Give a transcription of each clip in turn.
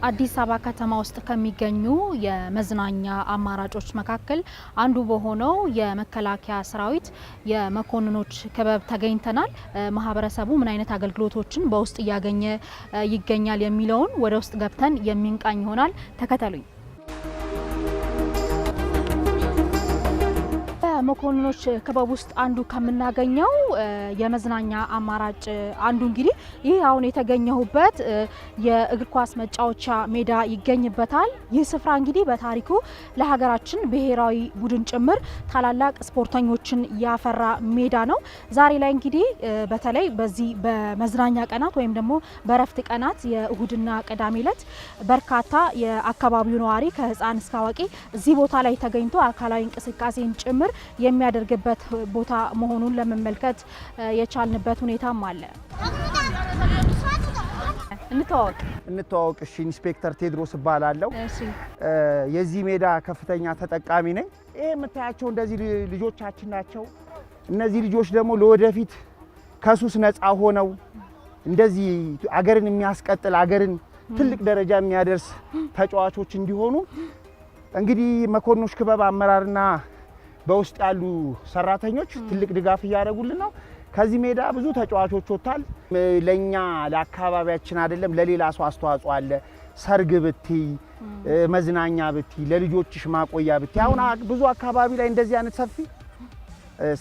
አዲስ አበባ ከተማ ውስጥ ከሚገኙ የመዝናኛ አማራጮች መካከል አንዱ በሆነው የመከላከያ ሰራዊት የመኮንኖች ክበብ ተገኝተናል። ማህበረሰቡ ምን አይነት አገልግሎቶችን በውስጥ እያገኘ ይገኛል የሚለውን ወደ ውስጥ ገብተን የምንቃኝ ይሆናል። ተከተሉኝ። በመኮንኖች ክበብ ውስጥ አንዱ ከምናገኘው የመዝናኛ አማራጭ አንዱ እንግዲህ ይህ አሁን የተገኘሁበት የእግር ኳስ መጫወቻ ሜዳ ይገኝበታል። ይህ ስፍራ እንግዲህ በታሪኩ ለሀገራችን ብሔራዊ ቡድን ጭምር ታላላቅ ስፖርተኞችን ያፈራ ሜዳ ነው። ዛሬ ላይ እንግዲህ በተለይ በዚህ በመዝናኛ ቀናት ወይም ደግሞ በእረፍት ቀናት የእሁድና ቅዳሜ ዕለት በርካታ የአካባቢው ነዋሪ ከህፃን እስከ አዋቂ እዚህ ቦታ ላይ ተገኝቶ አካላዊ እንቅስቃሴን ጭምር የሚያደርግበት ቦታ መሆኑን ለመመልከት የቻልንበት ሁኔታም አለ። እንተዋወቅ። እንተዋወቅ። እሺ፣ ኢንስፔክተር ቴድሮስ እባላለሁ። የዚህ ሜዳ ከፍተኛ ተጠቃሚ ነኝ። ይሄ የምታያቸው እንደዚህ ልጆቻችን ናቸው። እነዚህ ልጆች ደግሞ ለወደፊት ከሱስ ነፃ ሆነው እንደዚህ አገርን የሚያስቀጥል፣ አገርን ትልቅ ደረጃ የሚያደርስ ተጫዋቾች እንዲሆኑ እንግዲህ መኮንኖች ክበብ አመራርና በውስጥ ያሉ ሰራተኞች ትልቅ ድጋፍ እያደረጉልን ነው። ከዚህ ሜዳ ብዙ ተጫዋቾች ወጥቷል። ለኛ ለአካባቢያችን አይደለም ለሌላ ሰው አስተዋጽኦ አለ። ሰርግ ብትይ፣ መዝናኛ ብትይ፣ ለልጆችሽ ማቆያ ብትይ፣ አሁን ብዙ አካባቢ ላይ እንደዚህ አይነት ሰፊ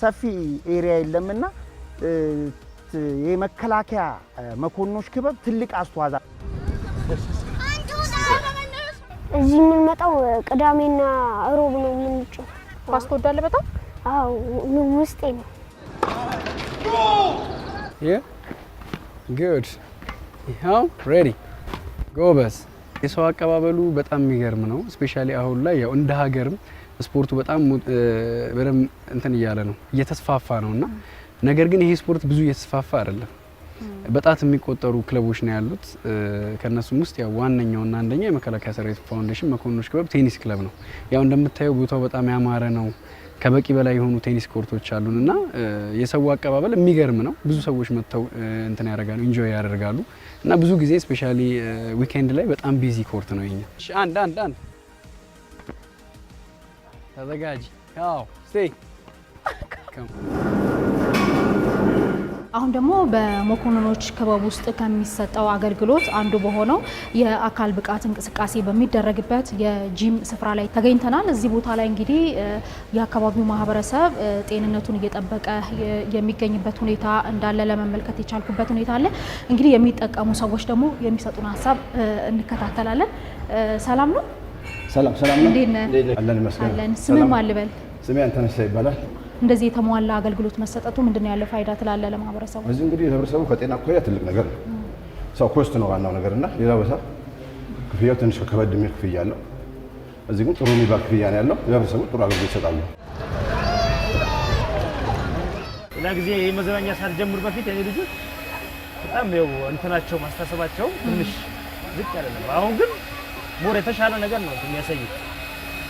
ሰፊ area የለምና የመከላከያ መኮንኖች ክበብ ትልቅ አስተዋጽኦ እዚህ የምንመጣው ቅዳሜና ሮብ ነው የምንጫወተው። ኳስ ትወዳለህ በጣም? አዎ፣ ውስጤ ነው። Yeah? Good. ይኸው ready፣ ጎበዝ። የሰው አቀባበሉ በጣም የሚገርም ነው። Especially አሁን ላይ ያው እንደ ሀገርም ስፖርቱ በጣም በደንብ እንትን እያለ ነው፣ እየተስፋፋ ነው እና ነገር ግን ይሄ ስፖርት ብዙ እየተስፋፋ አይደለም። በጣት የሚቆጠሩ ክለቦች ነው ያሉት። ከእነሱም ውስጥ ያው ዋነኛውና አንደኛ የመከላከያ ሰራዊት ፋውንዴሽን መኮንኖች ክበብ ቴኒስ ክለብ ነው። ያው እንደምታየው ቦታው በጣም ያማረ ነው። ከበቂ በላይ የሆኑ ቴኒስ court ኦች አሉን እና የሰው አቀባበል የሚገርም ነው። ብዙ ሰዎች መጥተው እንትን ያደርጋሉ፣ enjoy ያደርጋሉ እና ብዙ ጊዜ especially weekend ላይ በጣም busy court ነው የኛ። እሺ፣ አንድ አንድ አንድ ተዘጋጅ። ያው stay። አሁን ደግሞ በመኮንኖች ክበብ ውስጥ ከሚሰጠው አገልግሎት አንዱ በሆነው የአካል ብቃት እንቅስቃሴ በሚደረግበት የጂም ስፍራ ላይ ተገኝተናል። እዚህ ቦታ ላይ እንግዲህ የአካባቢው ማህበረሰብ ጤንነቱን እየጠበቀ የሚገኝበት ሁኔታ እንዳለ ለመመልከት የቻልኩበት ሁኔታ አለ። እንግዲህ የሚጠቀሙ ሰዎች ደግሞ የሚሰጡን ሀሳብ እንከታተላለን። ሰላም ነው? ሰላም ሰላም ነው። እንዴት ነህ? አለን ይመስገን። አለን። ስምህ ማን ልበል? ስሜ አንተነህ ሲሳይ ይባላል። እንደዚህ የተሟላ አገልግሎት መሰጠቱ ምንድን ነው ያለው ፋይዳ ትላለህ ለማህበረሰቡ? እዚህ እንግዲህ ለህብረተሰቡ ከጤና አኳያ ትልቅ ነገር ነው። ሰው cost ነው ዋናው ነገር እና ሌላ ቦታ ክፍያው ትንሽ ከበድ የሚል ክፍያ አለው። እዚህ ግን ጥሩ የሚባል ክፍያ ነው ያለው። ለህብረተሰቡ ጥሩ አገልግሎት ይሰጣሉ። ሌላ ጊዜ ይህ መዝናኛ ሳልጀምር በፊት የኔ ልጆች በጣም ያው እንትናቸው ማስተሳሰባቸው ትንሽ ዝቅ ያለ ነበር። አሁን ግን more የተሻለ ነገር ነው የሚያሳዩት።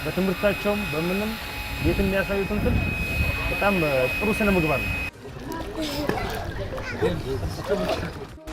በትምህርታቸውም በምንም ቤት የሚያሳዩት እንትን በጣም ጥሩ ስነ ምግባር ነው።